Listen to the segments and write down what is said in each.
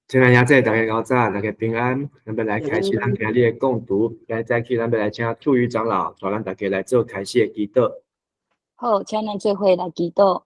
親愛兄弟，大家早，大家平安。咱欲來開始咱今日的講讀，來早起咱欲來請兔魚長老帶咱大家來做開始的祈禱。好，請咱做伙來祈禱。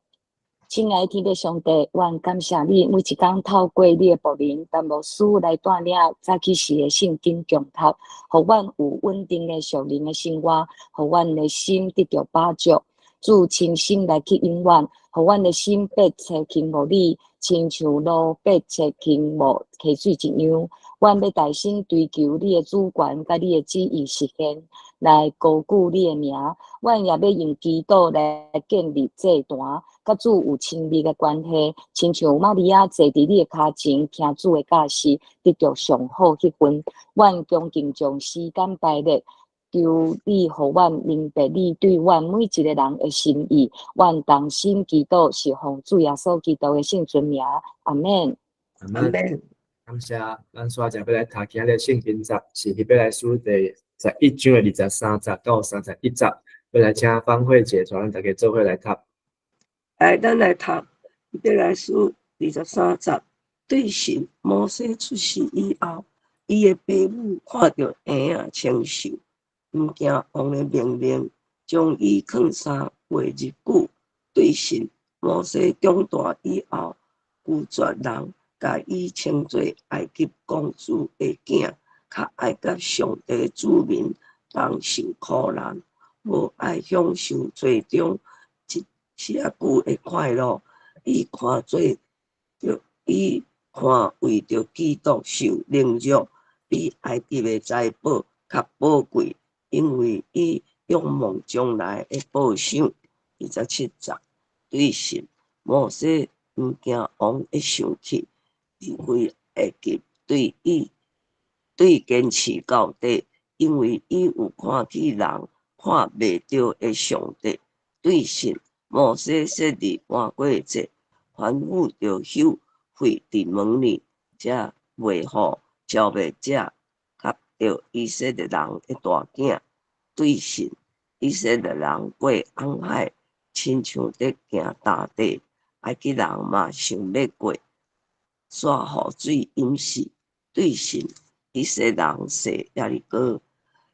親愛的天父上帝，阮感謝你每一工透過你的僕人陳牧師來帶領早起時的聖經誦讀，予阮有穩定的屬靈的生活，予阮的心得著飽足。主親身來去引阮，予阮的心變冊傾慕你，親像鹿迫切傾慕溪水一樣。阮欲大心追求你的主權，佮你的旨意實現，來高舉你的名。阮也欲用祈禱來建立祭壇，佮主有親密的關係，親像瑪利亞坐佇你的跤前聽主的教示，得著上好彼份。阮恭敬將時間排列，求你予阮明白你對阮每一个人的心意。阮同心祈禱，是奉主耶穌基督的聖尊名。阿們。阿們。感謝。咱煞就欲來讀今日聖經節，是希伯來書第11章的23節到31節。欲來請方慧姐帶咱大家做伙來讀。來，咱來讀希伯來書23節。對信，摩西出世以後，伊的爸母看著嬰仔清秀，毋驚王的命令，將伊囥3月日久。對信，摩西長大以後，拒絕人共伊稱做埃及公主的囝，較愛佮上帝子民同受苦難，無愛享受罪中一絲仔久的快樂。伊看做著，伊看為著基督受凌辱，比埃及的財寶較寶貴。因為伊仰望將來的報賞。27節，對信，摩西毋驚王的生氣，離開埃及，對伊對堅持到底，因為伊有看見人看袂著的上帝。對信，摩西設立逾過節，吩咐著休廢佇門裡，才袂予澆滅者及著以色列人的大囝。對信，以色列人過紅海，親像佇行乾地，埃及人嘛想欲過，煞予水淹死。對信，以色列人踅耶利哥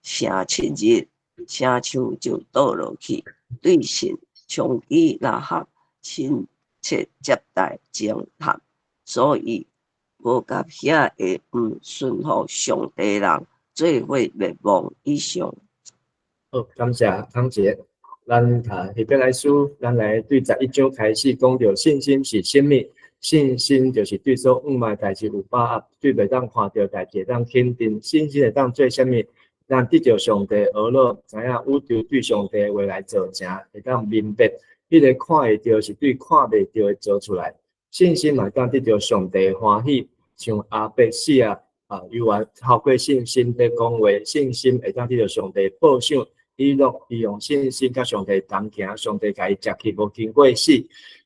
城7日，城牆就倒落去。對信，娼妓喇合親切接待偵探，所以無共遐个毋順服上帝人做伙滅亡。以上。好，感謝康姐。咱讀希伯來書，咱來對十一章開始講著信心是啥物？信心就是對所向望代誌有把握，對袂當看著代誌會當肯定。信心會當做啥物？咱得著上帝呵咾，知影宇宙對上帝話來造成，會當明白，彼个看會著是對看袂著的造出來。信心嘛會當得著上帝歡喜，像亞伯死啊，啊，猶原透過信心佇講話，信心會當得著上帝報賞。以諾伊用信心佮上帝同行，上帝共伊接去，無經過死。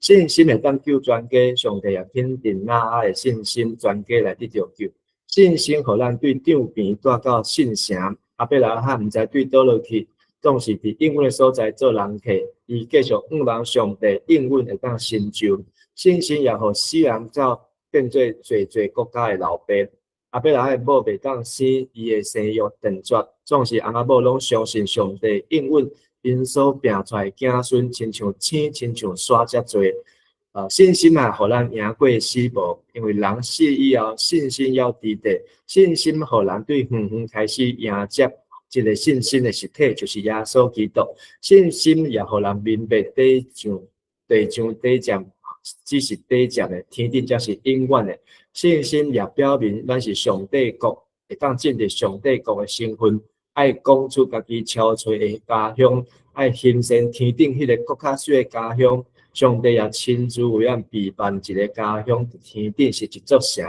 信心會當救全家，上帝也肯定挪亞的信心，全家來得著救。信心予咱對帳棚蹛到信城，亞伯拉罕毋知對佗落去，總是佇應允的所在做人客。伊繼續向望上帝應允會當成就。信心也予死人走變做濟濟國家的老爸。亞伯拉罕某袂當生，伊的生育斷絕，總是翁仔某攏相信上帝應允，𪜶所拚出來子孫親像星，親像沙遮濟。啊，信心啊，予咱贏過死亡，因為人死以後，信心猶佇咧。信心予人對遠遠開始迎接這个信心的實體，就是耶穌基督。信心也予人明白地上地上短暫，只是短暫的，天頂才是永遠的。信心也表明咱是上帝國，會當進入上帝國的身份，愛講出家己超揣的家鄉，愛欣羨天頂彼个閣較媠的家鄉。上帝也親自為咱備辦一个家鄉，佇天頂是一座城。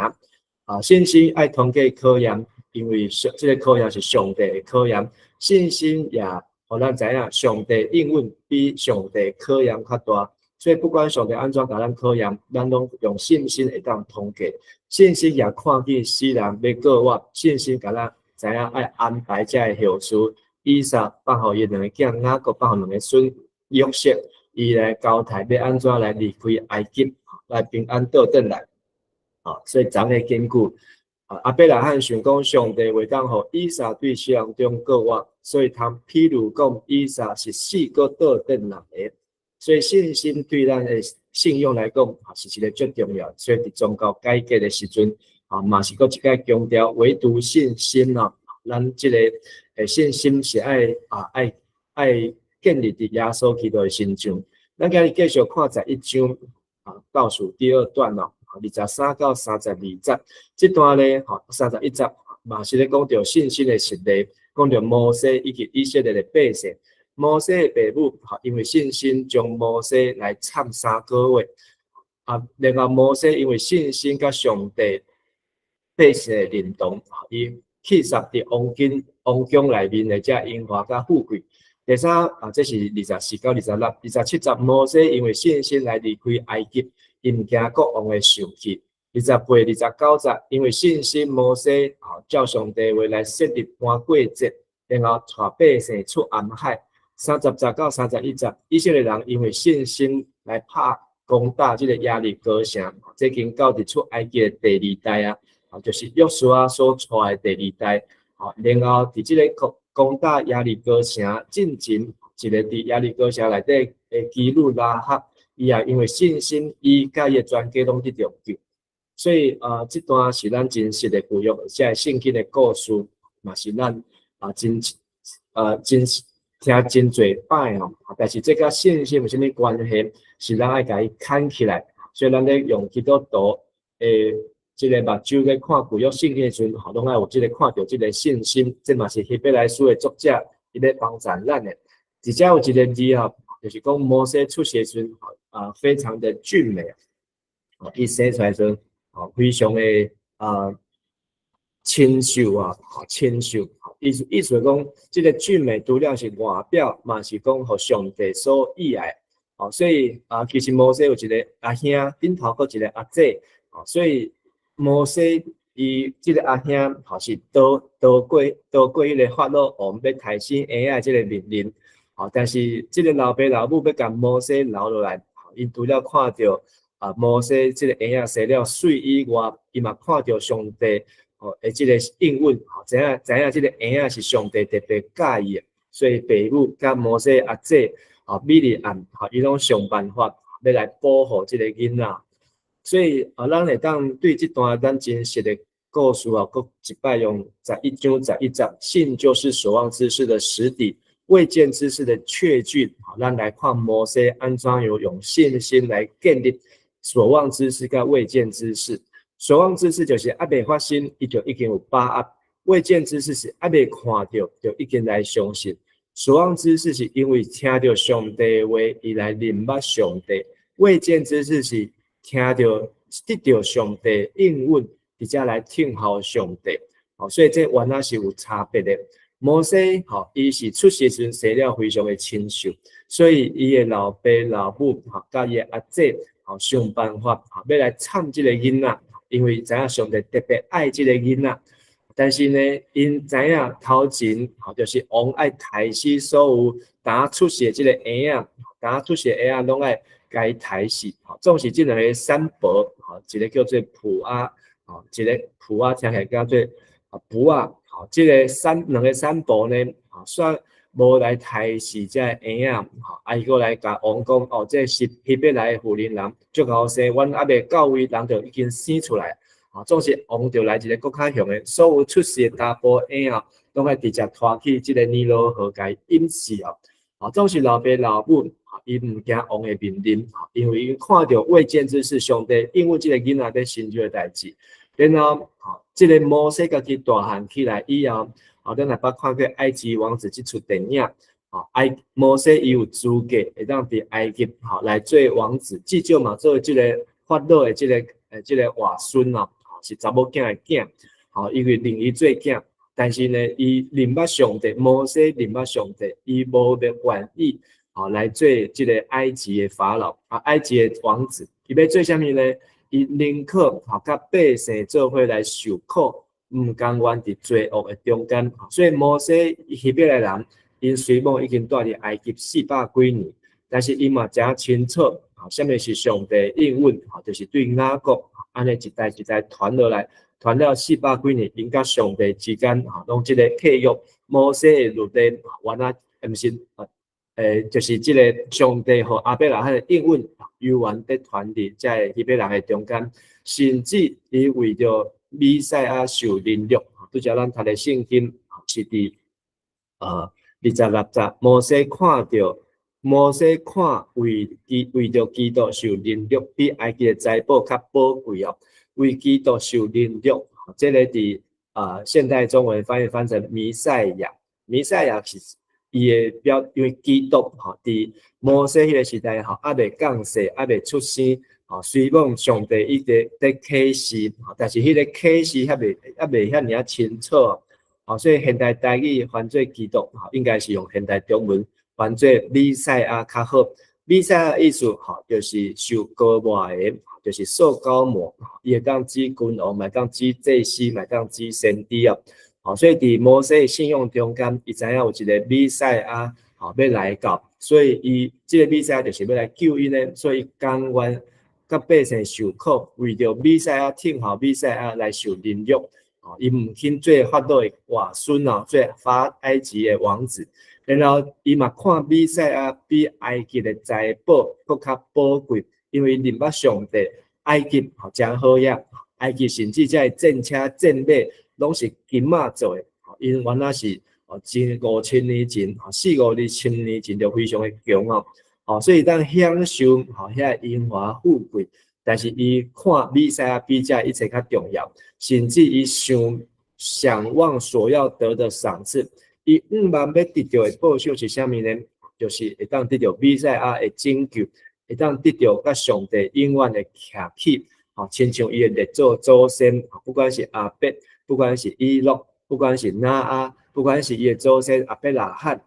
啊，信心愛通過考驗，因為上這个考驗是上帝的考驗。信心也予咱知影，上帝應允比上帝考驗較大。所以不管上帝按怎共咱考驗，咱攏用信心會當通過。信心也看見死人欲過活，信心共咱知影愛安排這个後事。以撒放予伊兩个囝雅各，放予兩个孫約瑟，伊來交代欲按怎來離開埃及，來平安倒轉來。啊，所以昨个根據啊，亞伯拉罕想講上帝會當予以撒對死人中復活，所以通譬如講以撒是死閣倒轉來的，所以信心對咱的信仰來講啊，是一个足重要。所以佇宗教改革的時陣啊，嘛是閣一擺強調唯獨信心啊，咱這个信心是愛啊愛愛建立佇耶穌基督的身上。咱今日繼續看十一章啊，倒數第二段咯。23到32節，這段呢，吼，31節嘛是咧講著信心的實例，講著摩西以及以色列的百姓。摩西的爸母，吼，因為信心將摩西來摻3個月，啊，然後摩西因為信心佮上帝百姓的認同，伊棄殺佇王宮王宮內面的這榮華佮富貴。第三啊，這是24到26、27節，摩西因為信心來離開埃及。伊毋驚國王的受氣。28、29節，因為信心，摩西啊照上帝話來設立盤過節，然後帶百姓出紅海。30節到31節，以色列人因為信心來拍攻打這个耶利哥城，這已經到佇出埃及的第二代啊，啊就是約書亞所帶的第二代。啊，然後佇這个攻攻打耶利哥城進前，一个佇耶利哥城內底的妓女喇合。伊也因為信心，伊佮伊的全家攏得著救，所以啊，這段是咱真實的舊約，這个聖經的故事，嘛是咱啊真啊真聽真濟擺吼。但是這佮信心有啥物關係？是咱愛共伊牽起來。所以咱咧用基督徒的這个目睭咧看舊約聖經的時陣，吼，攏愛有這个看著這个信心。這嘛是希伯來書的作者伊咧幫助咱的。而且有一个字吼，就是講摩西出世時陣，啊，非常的俊美啊！伊生出來時陣，啊，非常的啊清秀啊，清秀。意思意思講，這个俊美除了是外表，嘛是講予上帝所喜愛。哦，所以啊，其實摩西有一个阿兄，頂頭閣一个阿姐。哦，所以摩西伊這个阿兄，吼是逃逃過逃過彼个法老王欲刣死嬰仔這个命令。哦，但是這个老爸老母欲共摩西留落來。𪜶除了看著啊，摩西這个嬰仔生了媠以外，伊嘛看著上帝哦的這个應允，吼，知影知影這个嬰仔是上帝特別佮意的，所以爸母佮摩西阿姐哦，米利暗，吼，伊攏想辦法欲來保護這个囡仔。所以啊，咱會當對這段咱真實的故事啊，閣一擺用11章11節，信就是所望之事的實底，未見之事的確據。好，咱來看摩西按怎樣用信心來建立所望之事佮未見之事。所望之事就是猶未發生，伊就已經有把握；未見之事是猶未看著，就已經來相信。所望之事是因為聽著上帝話，伊來認捌上帝；未見之事是聽著得著上帝應允，直接來聽候上帝。哦，所以這原來是有差別的。摩西吼，伊是出世時陣生了非常的清秀，所以伊的老爸老母吼，佮伊的阿姐吼，想辦法吼，欲來摻這个囡仔，因為知影上帝特別愛這个囡仔。但是呢，𪜶知影頭前吼，就是王愛刣死所有剛出世的這个嬰仔，剛出世的嬰仔攏愛共伊刣死。吼，總是這兩个產婆，吼，一个叫做普阿，吼，一个普阿聽起來叫做啊普阿。吼，這个產兩个產婆呢，吼，煞無來刣死這个嬰仔，吼，啊，伊閣來共王講，哦，這是希伯來的婦人人，足𠢕生，阮猶未到位，人就已經生出來，吼，總是王就來一个閣較凶的，所有出世的查埔嬰仔，攏愛直接拖去這个尼羅河共伊淹死哦，吼，總是老爸老母，伊毋驚王的命令，因為𪜶看著未見之事，上帝應允這个囡仔欲成就的代誌。然後，吼，這个摩西家己大漢起來以後，吼，咱若捌看過埃及王子這齣電影，吼，埃摩西伊有資格會當佇埃及，吼來做王子，至少嘛做這个法老的這个這个外孫哦，是查某囝的囝，吼，因為認伊做囝，但是呢，伊認捌上帝，摩西認捌上帝，伊無欲願意，吼來做這个埃及的法老，啊，埃及的王子，伊欲做啥物呢？伊寧可吼佮百姓做伙來受苦，毋甘願佇罪惡的中間。所以摩西希伯來人，𪜶隨母已經蹛佇埃及400幾年，但是伊嘛誠清楚，啥物是上帝應允，就是對雅各按呢一代一代傳落來，傳了四百幾年，𪜶佮上帝之間，攏這个契約，摩西的律例，原來毋是，就是這个上帝予亞伯拉罕的應允，猶原佇傳佇這个希伯來的中間，甚至伊為著彌賽亞受凌辱，拄才咱讀的聖經是佇26節，摩西看為著基督受凌辱，比埃及的財寶較寶貴哦。為基督受凌辱，這個佇現代中文翻譯翻成彌賽亞，彌賽亞是伊的標，因為基督吼佇摩西彼个時代吼，猶未降世，猶未出生，吼，雖講上帝一直佇啟示，但是彼个啟示猶未遐爾仔清楚，吼，所以現代台語翻做基督，吼，應該是用現代中文翻做彌賽亞較好。彌賽亞意思吼，就是受膏抹的，就是受膏抹，伊會當指君王，嘛會當指祭司，嘛會當指先知哦。吼，所以佇摩西的信仰中間，伊知影有一个彌賽亞吼欲來到，所以伊這个彌賽亞就是欲來救𪜶的，所以甘願佮百姓受苦，為著彌賽亞聽候彌賽亞來受凌辱。吼，伊毋肯做法老的外孫哦，做法埃及的王子。然後伊嘛看彌賽亞比埃及的財寶閣較寶貴，因為認捌上帝，埃及吼誠好額，埃及甚至這个戰車戰馬攏是金仔做的，𪜶原來是哦，前5000年前，四五二千年前就非常的強哦，哦，所以當享受吼遐榮華富貴，但是伊看彌賽亞比這一切較重要，甚至伊想想望所要得的賞賜。伊向望欲得著的報賞是啥物呢？就是會當得著彌賽亞的拯救，會當得著佮上帝永遠的徛起，吼，親像伊的列祖祖先，不管是亞伯，不管是以諾，不管是挪亞，不管是伊的祖先亞伯拉罕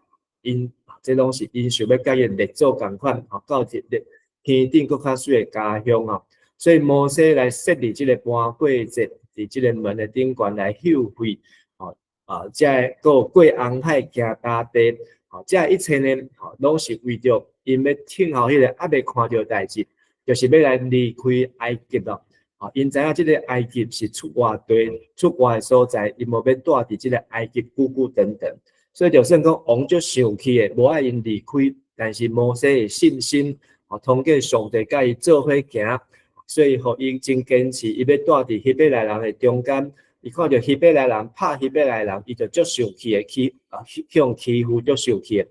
，𪜶這攏是𪜶想欲佮伊的列祖仝款，吼，到一个天頂閣較媠的家鄉吼。所以摩西來設立這个盤過節，佇這个門的頂懸來休會。啊，這個過紅海行乾地，吼，這一切呢，吼，攏是為著𪜶欲聽候彼个猶未看著代誌，就是欲來離開埃及咯。吼，𪜶知影這个埃及是出活地、出活的所在，𪜶無欲蹛佇這个埃及久久長長。所以就算講王足生氣的，無愛𪜶離開，但是摩西的信心，吼，通過上帝佮伊做伙行，所以予伊真堅持，伊欲蹛佇希伯來人的中間。伊看著希伯來人拍希伯來人，伊就足生氣的去啊，去予欺負足生氣的。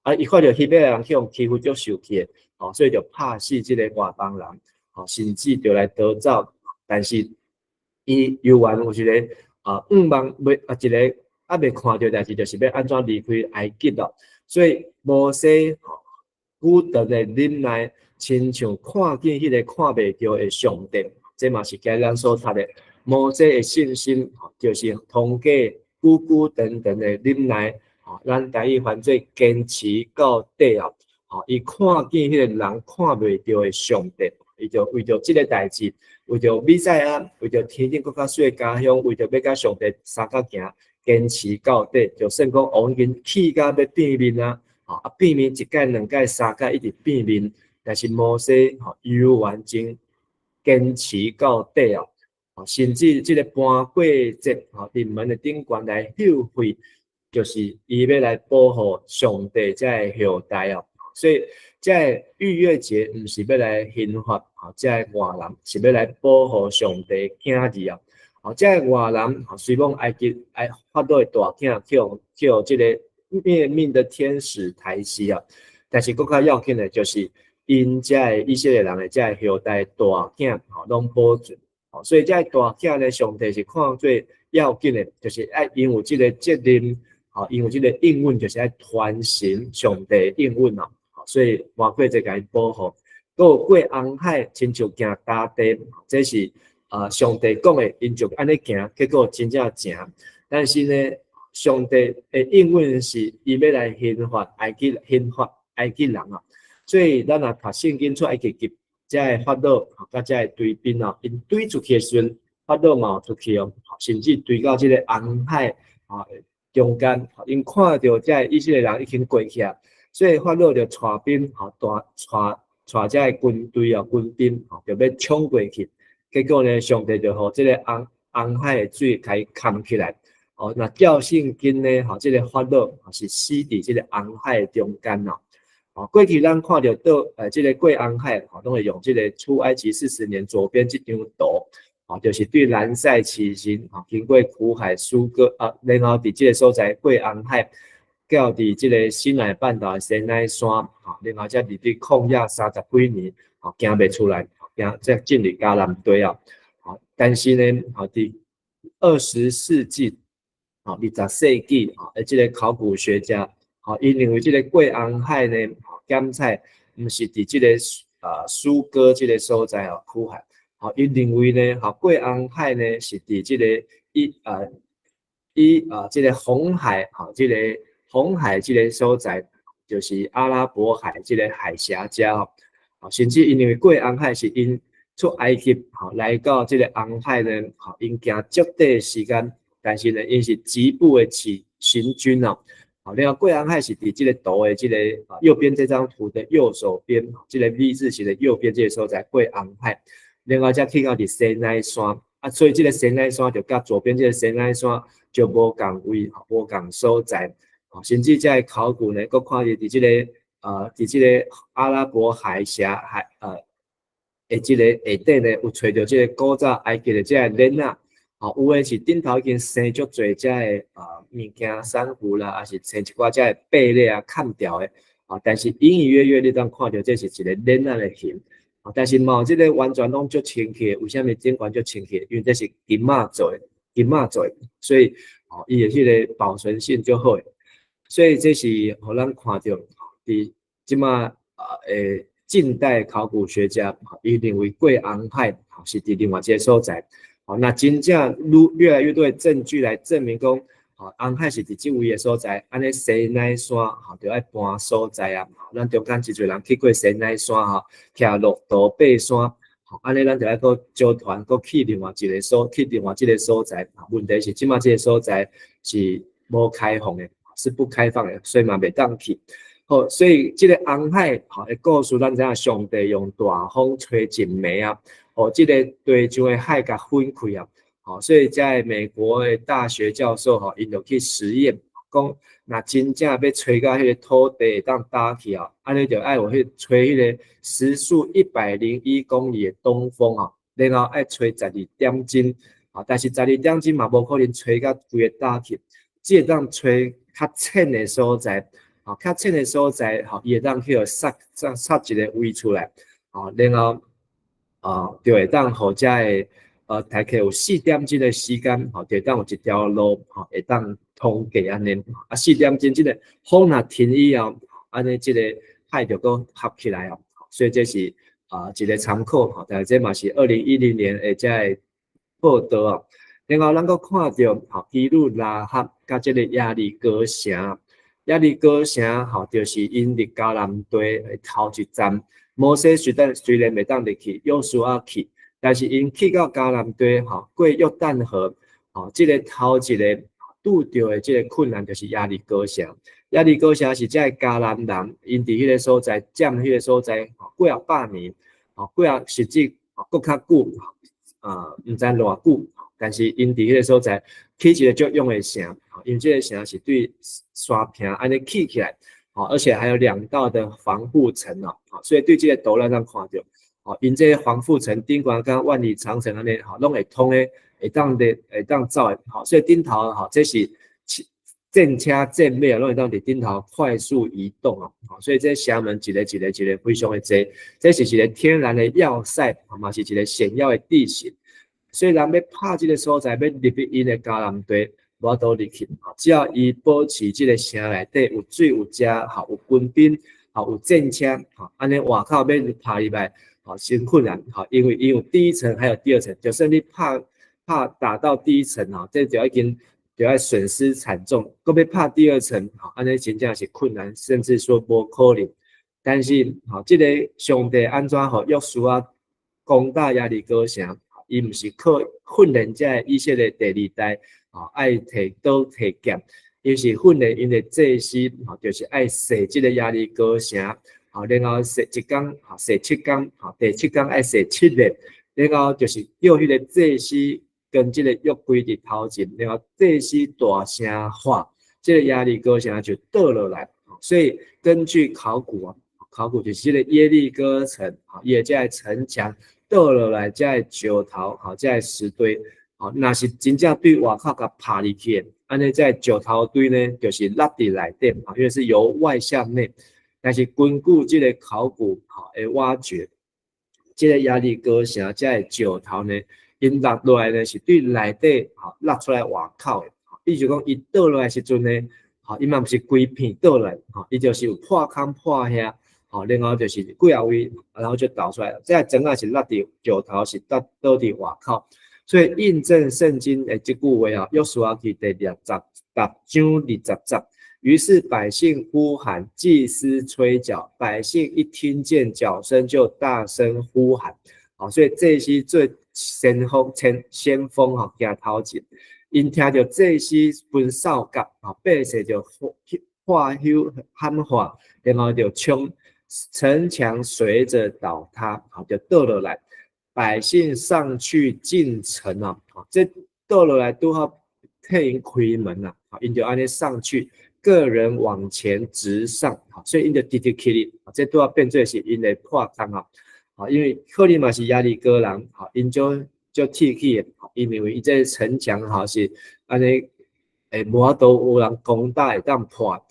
啊，伊看著希伯來人去予欺負足生氣的，吼，所以就拍死這个外邦人，吼，甚至就來逃走。但是伊猶原有一个啊，向望欲啊一个猶未看著代誌，就是欲按怎離開埃及咯。所以摩西吼，久長的忍耐，親像看見彼个看袂著的上帝，這嘛是今日咱所讀的。摩西的信心，就是通過久久長長的忍耐，吼，咱台語翻做堅持到底哦。吼，伊看見彼个人看袂著的上帝，伊就為著這个代誌，為著彌賽亞，為著天頂閣較媠的家鄉，為著欲佮上帝相佮行，堅持到底，就算講王已經氣甲欲變面啊，吼啊變面一擺、兩擺、三擺，一直變面，但是摩西吼猶原真堅持到底哦。甚至這个盤過節，吼，佇門的頂懸來休會，就是伊欲來保護上帝這个後代哦。所以這个逾越節毋是欲來刑罰，吼，這个外人，是欲來保護上帝囝兒哦。吼，這个外人，雖講埃及埃法老的大囝去予這个滅命的天使刣死啊，但是閣較要緊的就是𪜶這个以色列人的這个後代大囝，吼，攏保存。所以這个大囝呢，上帝是看做要緊的，就是愛𪜶有這个責任，吼，𪜶有這个應允，就是愛傳承上帝應允哦。所以盤過節共伊保護，閣有過紅海，親像行乾地，這是啊上帝講的，𪜶就按呢行，結果真正成。但是呢，上帝的應允是伊欲來刑罰埃及，刑罰埃及人啊。所以咱若讀聖經出埃及記，這个法老佮這个追兵哦，𪜶追出去的時陣，法老嘛有出去哦，甚至追到這个紅海啊中間，𪜶看著這个以色列人已經過去啊，所以法老就帶兵吼，帶帶帶遮个軍隊啊，軍兵吼，就欲衝過去，結果呢，上帝就予這個紅海的水共伊崁起來。哦，若照聖經呢，吼，這個法老是死佇這個紅海中間哦。哦，過去咱看著倒，這個過紅海，吼，攏會用這個出埃及40年左邊這張圖，吼，就是對蘭塞起行，吼，經過苦海疏割啊，然後佇這個所在過紅海，到佇這個西奈半島的西奈山，吼，然後才佇佇曠野三十幾年，吼，行袂出來，行才進入迦南地啊。吼，但是呢，吼，佇20世紀，吼，20世紀，吼，這個考古學家，吼，𪜶認為這個過紅海呢，檢採毋是佇這個疏割這個所在哦，苦海，吼，𪜶認為呢，吼，過紅海呢是佇這個以這個紅海，吼，這個紅海這個所在，就是阿拉伯海這個海峽遮吼，甚至𪜶認為過紅海是𪜶出埃及，吼，來到這個紅海呢，吼，𪜶行足短時間，但是呢，𪜶是疾步的起行軍哦。好，另外過紅海是佇這個圖的這個右邊這張圖的右手邊，這個 V 字形的右邊這個所在過紅海。另外才去到佇西奈山，啊，所以這個西奈山就佮左邊這個西奈山就無仝位，無仝所在。甚至這個考古呢，閣看著佇這個阿拉伯海峽的這個下底呢，有揣著這個古早埃及的這個鏈仔。吼，有的是頂頭已經生足濟遮个物件珊瑚啦，抑是生一寡遮个貝類啊，崁掉的，啊，但是隱隱約約你當看著這是一個鏈仔的形，啊，但是嘛有這個完全攏足清氣的，為啥物頂懸足清氣？因為這是金仔做的，金仔做的，所以哦，伊的彼個保存性足好的，所以這是予咱看著佇這馬近代考古學家伊認為過紅海是佇另外一個所在。好，那真正愈越來越多的證據來證明講，吼，紅海是佇這位的所在，按呢西奈山吼，就愛搬所在啊。咱中間真濟人去過西奈山吼，騎駱駝爬山，吼，按呢咱就愛閣招團，閣去另外一個所在。問題是這馬這個所在是無開放的，是不開放的，所以嘛袂當去。好，所以這個紅海吼的故事，咱知影上帝用大風吹一暝啊。哦，這個地上的海共分開啊，吼，所以遮美國的大學教授吼，𪜶就去實驗，講若真正欲吹到彼個土地會當焦去啊，按呢就愛有彼吹彼個時速101公里的東風啊，然後愛吹12點鐘，啊，但是十二點鐘嘛無可能吹甲規个焦去，只會當吹較淺的所在，吼，較淺的所在，吼，伊會當去予塞塞塞一個位出來，吼，然後就會當予遮个大概有4點鐘的時間，吼，就會當有一條路，吼，會當通過按呢。啊，四點鐘這個風若停以後，按呢這個海就閣合起來啊。所以這是一個參考，吼，但是這嘛是2010年的遮个報道啊。另外，咱閣看著吼，基路拉合佮這個耶利哥城，耶利哥城吼，就是𪜶佇迦南地的頭一站。摩西雖然袂當入去，約書亞去，但是𪜶去到迦南地吼，過約旦河，吼，這個頭一個拄著的這個困難就是耶利哥城。耶利哥城是這个迦南人，𪜶佇彼個所在佔彼個所在幾仔百年，吼，幾仔甚至閣較久，毋知偌久，但是𪜶佇彼個所在起一個足勇的城，因為這個城是對山坪按呢起起來。吼，而且還有兩道的防護層哦，所以對這個圖咱通看著，吼，𪜶這個防護層頂懸佮萬里長城按呢，吼，攏會通的，會當的，會當走的，吼，所以頂頭吼，這是戰車戰馬攏會當佇頂頭快速移動啊，所以這城門一個一個一個非常的濟，這是一個天然的要塞，嘛是一個險要的地形，所以人欲拍這個所在，欲入去𪜶的迦南地，無法度入去，只要伊保持這個城內底有水有食，吼，有軍兵，吼，有戰車，吼，按呢外口欲拍入來，吼，真困難，吼，因為伊有第一層還有第二層，就算你拍拍打到第一層，吼，這就已經就愛損失慘重，閣欲拍第二層，吼，按呢真正是困難，甚至說無可能。但是，吼，這個上帝按怎予約書亞攻打耶利哥城？伊毋是靠訓練遮个以色列第二代，吼，愛提刀提劍，伊是訓練𪜶的祭司，吼，就是愛踅這個耶利哥城，好，然後踅一工，吼，踅七工，吼，第七工愛踅七日，然後就是叫彼個祭司跟這個約櫃佇頭前，然後祭司大聲喊，這個耶利哥城就倒落來。所以根據考古啊，考古就是這個耶利哥城，吼，伊的這个城牆倒落來，這个石頭，吼，這个石堆，吼，若是真正對外口共拍入去的，按呢這个石頭堆呢，就是落佇內底，因為是由外向內。但是根據這个考古吼的挖掘，這个耶利哥城這个石頭呢，𪜶落落來呢是對內底吼落出來外口的，比如講伊倒落來時陣呢，吼，伊嘛毋是規片倒來，吼，伊就是有破空破遐，吼，然後就是幾仔位，然後就倒出來了。這个磚仔是落佇石頭是倒倒佇外口，所以印證聖經的這句話啊，約書亞記第20章20節。於是百姓呼喊，祭司吹角，百姓一聽見角聲就大聲呼喊。好，所以祭司做先鋒，先鋒吼，行頭前，𪜶聽著祭司吹哨角，啊，百姓就喝吼喊話，然後就衝城牆隨着倒塌，好，就倒落來，百姓上去進城啊，這倒落來拄好替𪜶開門啊，𪜶就按呢上去。各人往前直上，所以𪜶就直直去哩，這拄仔變做是𪜶的破空啊，因為可能嘛是耶利哥人，𪜶就就鐵齒的，因為伊這城牆吼是按呢，無法度有人攻打會當破，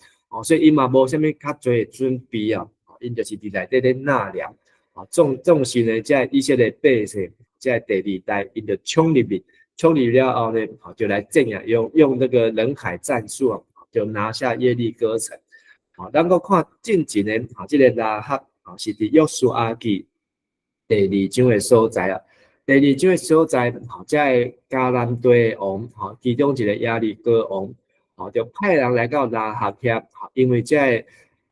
所以伊嘛無啥物較濟的準備啊，𪜶就是佇內底咧納糧，啊，縱使呢，這以色列百姓，這第二代，𪜶就衝入去，衝入了後呢，就來鎮壓，用那個人海戰術啊。就拿下耶利哥城。好，咱閣看進前的，啊，這個喇合啊，是佇約書亞記第二章的所在啊。第二章的所在，吼，這个迦南地的王，吼，其中一个耶利哥王，吼，就派人來到喇合遐，因為這個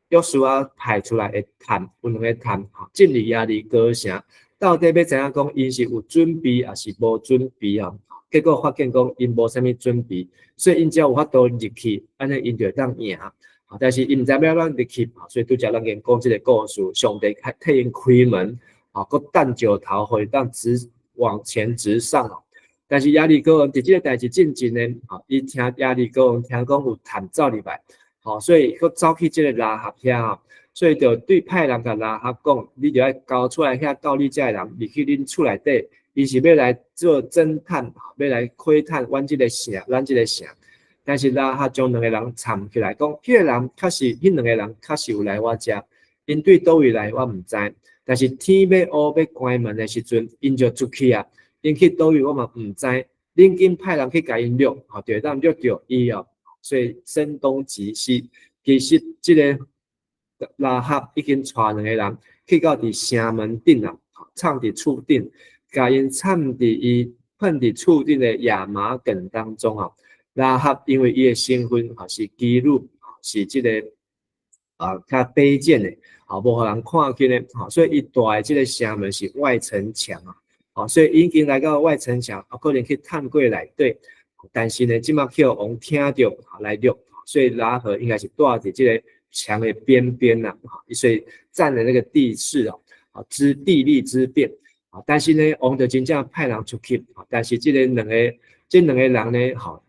約書亞派出來的探，有兩个探，吼，進入耶利哥城，到底欲知影講𪜶是有準備，抑是無準備啊？結果發現講𪜶無啥物準備，所以𪜶只要有法度入去，按呢𪜶就會當贏。但是𪜶毋知欲按怎入去，所以拄才咱已經講這个故事，上帝開替𪜶開門，啊，閣擲石頭，予伊當直往前直上。但是耶利哥王佇這个代誌進前呢，啊，伊聽耶利哥王聽講有探走入來，吼，所以閣走去這个喇合遐，所以就對派人共喇合講，你著愛交出來遐到你遮的人入去恁厝內底。伊是欲來做偵探，欲來窺探阮這个城，咱這个城。但是喇合將兩个人摻起來，講，彼个人確實，彼兩个人確實有來我遮，𪜶對佗位來我毋知。但是天欲烏欲關門的時陣，𪜶就出去啊。𪜶去佗位我嘛毋知。恁緊派人去共𪜶掠，吼，就會當掠著伊哦。所以聲東擊西，其實這个喇合已經帶兩个人去到佇城門頂啊，藏佇厝頂。共𪜶藏佇伊噴佇厝頂的亞麻梗當中啊，喇合因為伊的身份啊是妓女，是這个啊較卑賤的，啊無予人看見的，所以伊蹛的這个城門是外城牆啊，所以已經來到外城牆，啊可能去探過內底，但是呢，這馬去予王聽著來掠，所以喇合應該是蹛佇這个牆的邊邊啦，所以佔了那個地勢啊，啊之地利之便。但是呢，王就真正派人出去，但是這兩個人呢，吼，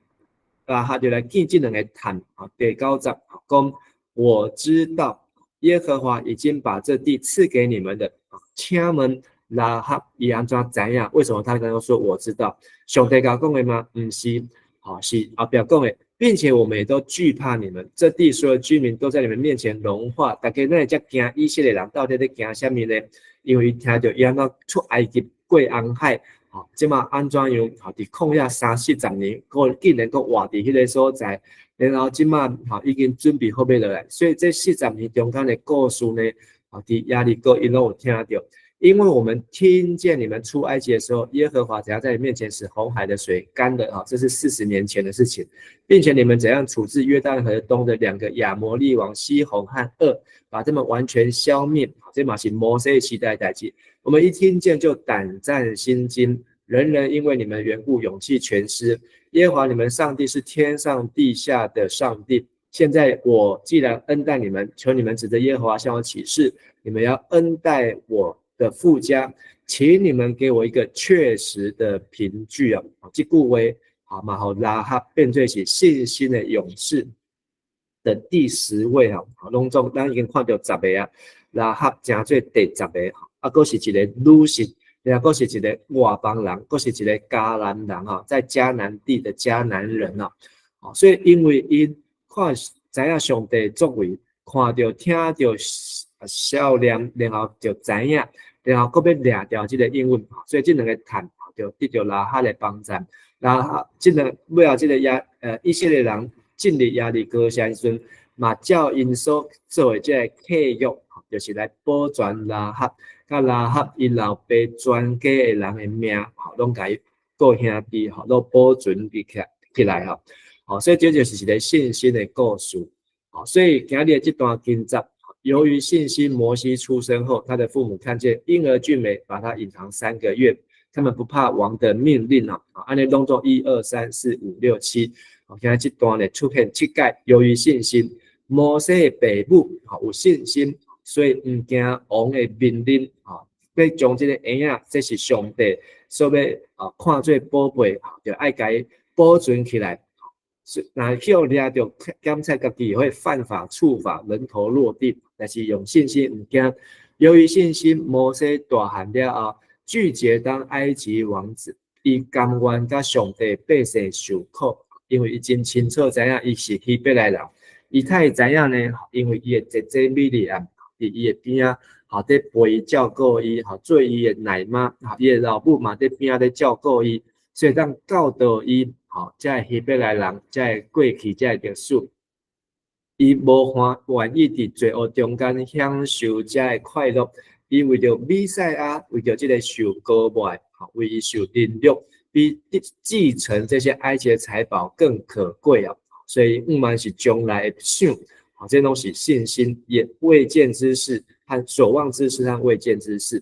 喇合就來見這兩个探，第九節講，我知道耶和華已經把這地賜給你們的，請問喇合伊按怎知影？為什麼他剛剛說我知道？上帝共講的嗎？毋是，吼，是後壁講的，並且我們也都懼怕你們，這地所有居民都在你們面前融化，大家哪會遮驚以色列人到底咧驚啥物呢？因為伊聽著伊按怎出埃及過紅海，吼，這馬按怎樣，吼，佇曠野三四十年，閣竟然閣活佇彼个所在，然後這馬吼已經準備好欲落來，所以這四十年中間的故事呢，吼，佇耶利哥𪜶攏有聽著。因為我們聽見你們出埃及的時候，耶和華怎樣在你面前使紅海的水乾的，啊，這是40年前的事情，並且你們怎樣處置約旦河東的兩個亞摩利王西宏和噩，把他們完全消滅，這嘛是摩西時代代誌。我們一聽見就膽戰心驚，人人因為你們緣故勇氣全失。耶和華你們上帝是天上地下的上帝，現在我既然恩待你們，求你們指著耶和華向我起誓，你們要恩待我的父家，請你們給我一個確實的憑據啊！這句話好嘛，予喇合變做是信心的勇士的第10位啊！攏總咱已經看著十个啊，喇合成做第十個，啊，閣是一个女性，然後閣是一个外邦人，閣是一个迦南人啊，在迦南地的迦南人啊，所以因為𪜶看知影上帝作為，看著聽著少年，然後就知影，然後閣欲掠掉這个應允，所以這兩个探就得著喇合的幫贊。喇合這兩尾後這个以色列人進入耶利哥城時陣，嘛照𪜶所做的這个契約，就是來保全喇合，佮喇合伊老爸全家的人的命，攏共伊顧兄弟，攏保存起來吼。好，所以這就是一个信心的故事。好，所以今日的這段經節，由於信心，摩西出生後，他的父母看見嬰兒俊美，把他隱藏3個月。他們不怕王的命令啊！按呢攏總一二三四五六七，好，今日這段呢出現七擺。由於信心，摩西的爸母有信心，所以毋驚王的命令啊，欲將這个嬰仔，這是上帝所欲啊看做寶貝，就愛共伊保存起來。若去予掠著檢測家己會犯法觸法，人頭落地。但是用信心毋驚，由於信心，摩西大漢了後，拒絕當埃及王子，伊甘願佮上帝百姓受苦，因為伊真清楚知影伊是希伯來人。伊哪會知影呢？因為伊的姐姐米利暗佇伊的邊仔，吼佇陪伊照顧伊，吼做伊的奶媽，吼伊的老母嘛佇邊仔咧照顧伊，所以當教導伊。吼，這个希伯來人，這个過去，這个歷史，伊無歡願意佇罪惡中間享受這个快樂，伊為著彌賽亞，為著這个受膏抹，吼，為伊受凌辱，比繼承這些埃及的財寶更可貴啊！所以毋瞞是將來的想，吼，這攏是信心，眼未見之事和所望之事和未見之事。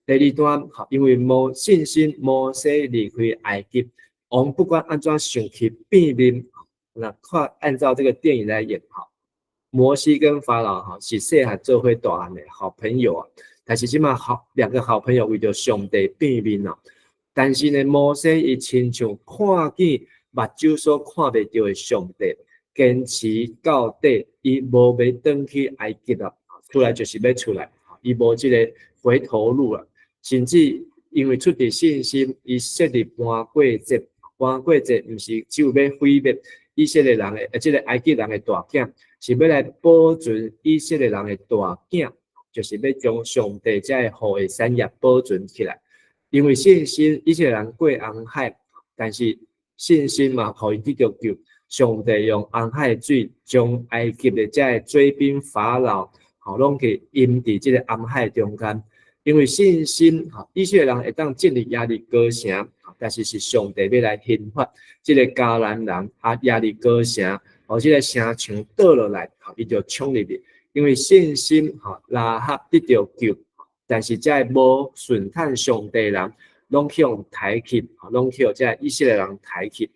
第二段，吼，因為無信心，摩西離開埃及。王不管按怎生氣變面，那看按照這個電影來演哈，摩西跟法老哈是細漢做伙大漢的好朋友啊，但是這馬好兩個好朋友為著上帝變面啊，但是呢，摩西伊親像看見目睭所看袂著的上帝，堅持到底，伊無欲轉去埃及啊，出來就是欲出來，伊無這個回頭路啊，甚至因為出佇信心，伊設立盤過節。盤過節毋是只有欲毀滅以色列人的，這个埃及人的大囝，是欲來保存以色列人的大囝，就是欲將上帝這个予的產業保存起來。因為信心，以色列人過紅海，但是信心嘛，予𪜶得著救。上帝用紅海水將埃及的這个水兵法老，吼攏去淹佇這个紅海中間。因為信心，吼以色列人會當進入耶利哥城。但是是上帝欲來刑罰這个迦南人啊，耶利哥城，哦，這个城牆倒落來，伊就衝入去。因為信心，吼喇合得著救，但是這个無順趁上帝人，攏去予刣去，攏去予這个以色列人刣去。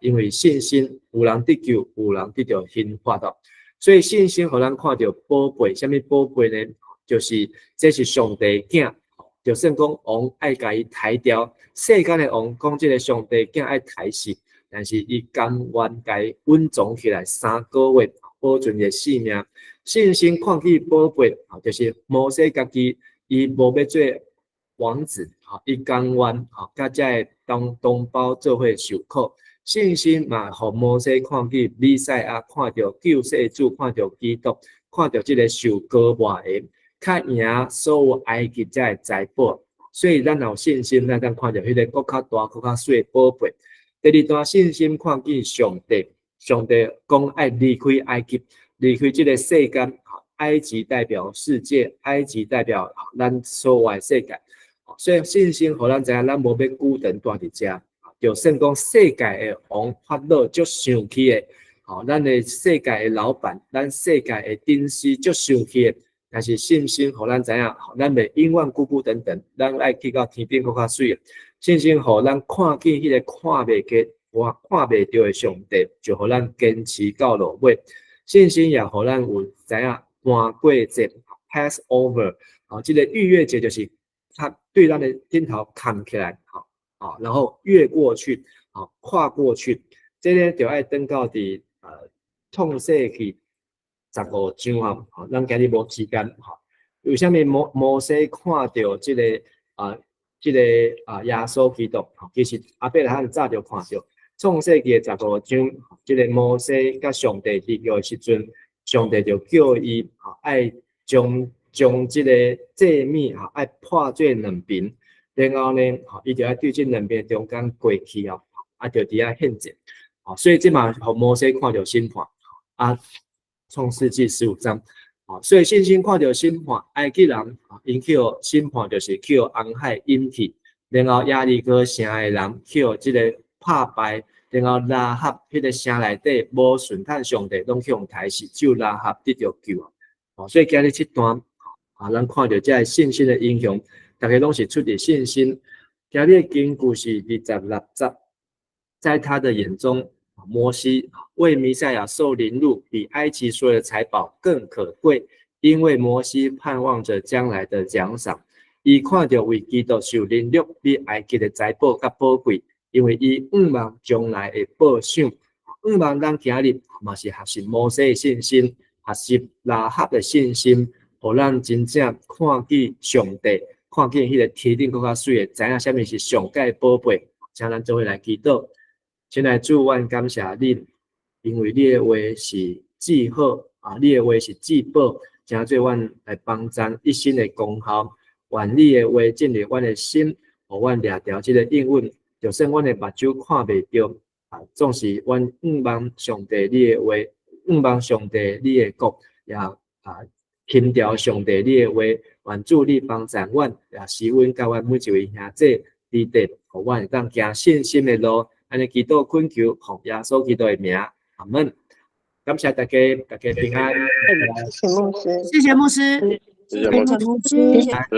因為信心有人得救，有人得著刑罰的。所以信心予咱看著寶貝，啥物寶貝呢？就是這是上帝囝。就算講王愛共伊刣掉，世間的王講這个上帝囝愛刣死，但是伊甘願共伊隱藏起來3個月，保存伊的性命。信心看見寶貝，就是摩西家己，伊無欲做王子，伊甘願，佮這个同胞做伙受苦。信心嘛，予摩西看見彌賽亞，看著救世主，看著基督，看著這个受膏抹的，較贏所有埃及這个財寶，所以咱若有信心，咱通看著彼个閣較大、閣較媠的寶貝。第二段信心看見上帝，上帝講愛離開埃及，離開這个世間。埃及代表世界，埃及代表咱所有的世界。所以信心予咱知影，咱無欲久長蹛佇遮。就算講世界的王法老足生氣的，吼，咱的世界的老闆，咱世界的頂司足生氣的。但是信心予咱知影，咱袂永遠久久長長，咱愛去到天頂閣較媠。信心予咱看見彼个看袂見、看袂著的上帝，就予咱堅持到落尾。信心也予咱有知影搬過節 pass over，啊，這個逾越節就是它對咱的頂頭崁起來，吼，啊，然後越過去，啊，跨過去，這個就愛轉到佇創世記十五章啊，吼，咱今日無時間，吼，為啥物摩西看著這個耶穌基督？吼，其實亞伯拉罕早就看著創世記的十五章，這個摩西佮上帝立約的時陣，上帝就叫伊吼愛將這個祭物吼愛破做兩邊，然後呢，吼，伊就愛對這兩邊中間過去哦，啊，就佇遐獻祭，吼，所以這嘛予摩西看著審判，啊，創世記十五章，啊，所以信心看著審判，埃及人啊，𪜶去予審判就是去予紅海淹去，然後耶利哥城的人去予這个拍敗，然後喇合彼个城內底無順趁上帝，攏去予刣死，只有喇合得著救。哦，所以今日這段啊，咱看著這个信心的英雄，逐家攏是出自信心。今日的經句是26節，在他的眼中，摩西為彌賽亞受凌辱，比埃及所有的財寶更可貴，因為摩西盼望着將來的獎賞。伊看著為基督受凌辱，比埃及的財寶較寶貴，因為伊向望將來的報賞。向望咱今日嘛是學習摩西的信心，學習喇合的信心，予咱真正看見上帝，看見彼个天頂閣較媠的，知影啥物是上蓋寶貝。請咱做伙來祈禱。親愛主，阮感謝你，因為你的話是至好啊，你的話是至寶，成做阮來幫贊一生的功效。願你的話進入阮的心，予阮掠牢這个應允，就算阮的目睭看袂著，啊，總是阮向望上帝你的話，向望上帝你的國，也啊輕牢上帝你的話，願主你幫贊阮，也使阮佮阮每一位兄弟弟弟，予阮會當行信心的路。按呢祈禱懇求，奉耶穌基督的名，阿門。感謝大家，大家平安。謝謝牧師，謝謝牧師，謝謝牧師。謝謝。